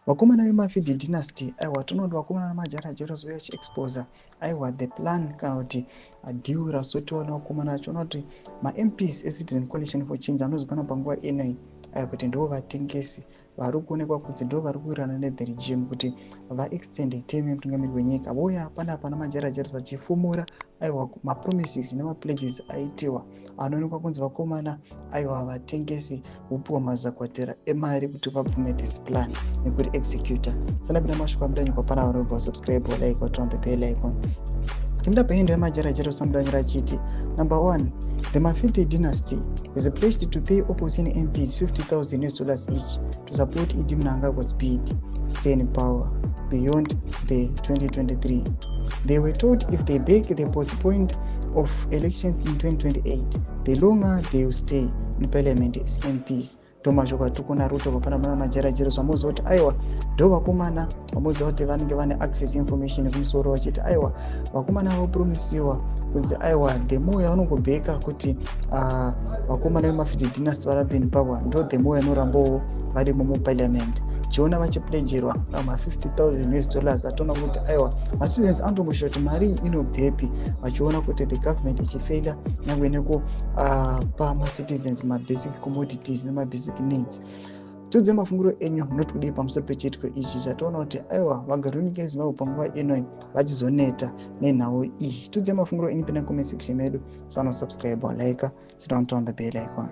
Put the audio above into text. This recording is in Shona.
Vakomana veMafidi Dynasty, aiwa, tinoona vakomana namajara Jeros vachiexposa, aiwa, the plan kana kuti deal rasotiwa nevakomana, achiona kuti maMPs eCitizen Coalition for Change anozikanwa panguva inoi, aiwa, kuti ndo vatengesi vari kuonekwa kunzi ndo vari kuwirirana nethe regime kuti vaextend term yemutungamiri wenyika. Voya panapa namajara Jeros vachifumura, aiwa, mapromises nemapledges aitiwa anoonekwa kunzi vakomana, aiwa, vatengesi vopiwa mazakwatira emari kuti vabvume this plan nekuti executa. Sandapinda mashoko amudanyikwa pana vanobva, subscribe, like, turn on the bell icon. Timda paendo yamajara Jeros amudanyira achiti, number one, the Mafidi Dynasty is pledged to pay opposition MPs 50,000 US dollars each to support ED Mnangagwa's bid to stay in power beyond the 2023. They were told if they back the postponement of elections in 2028, the longer they will stay in parliament as MPs. Ndo mashoko atiri kuona ruto papana majara Jeros. Vamuziva kuti, aiwa, ndo vakomana vamuziva kuti vanenge vane access information kumusoro, vachiti, aiwa, vakomana vopromisiwa kunzi, aiwa, the more yavanongobheka kuti vakomana veMafidi Dynasty varambe in power, ndo the more yanorambawo varimo muparliament. Chiona vachipledgerwa ma50,000 US dollars, atoona kuti, aiwa, macitizens anotomboshuva kuti mari iyi inobvepi, vachiona kuti the government ichifeila nyangwe nekupa macitizens mabasic commodities nemabasic needs. Tiudze mafungiro enyu, munoti kudii pamusoro pechiitiko ichi chatoona kuti, aiwa, vagari venyika yeZimbabwe panguva inoi vachizoneta nenhau iyi? Tiudze mafungiro enyu pina comment section medu. Sanosubscribe, like, sit on the bell icon.